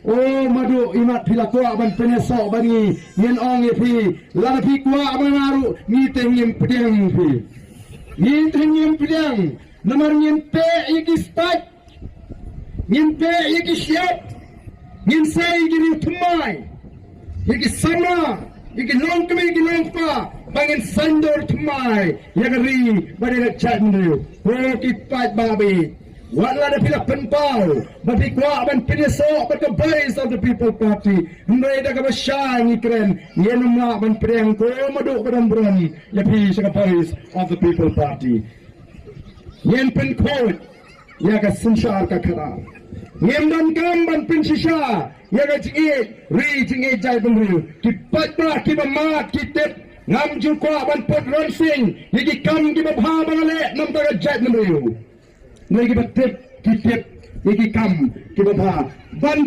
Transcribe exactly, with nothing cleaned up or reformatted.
O Madu, imat phi la kwah ban pynïasoh bad ngi, ngin ong ïa phi, lada phi kwah ban ïaroh, ngi te ngim pdiang phi. Ngi te ngim pdiang, namar ngin peh ïa ki state, ngin peh ïa ki shyiap, ngin sei ïa ki riew thymmai, ïa ki samla, ïa ki longkmie ki longkpa, ba ngin saiñdur thymmai ïa ka ri bad ïa ka jaitbynriew. Ko ki paidbah ba ïeit, wat lada phi la pynpaw ba phi kwah ban pynïasoh bad ka Voice of the People Party, hynrei da kaba shai ngi kren, ngin ym lah ban pdiang. Ko Madu, ka dang burom ïa phi sha ka Voice of the People Party. Ngin pynkhuid ïa ka synshar ka khadar. Ngim donkam ban pynshisha ïa ka jingïeit ri jingïeit jaitbynriew. Ki paidbah kiba mad ki tip, ngam ju kwah ban put ronsing ïa ki kam kiba bha ba nga leh na bynta ka jaitbynriew. Ngi kiba tip ki tip ïa ki kam kiba bha ban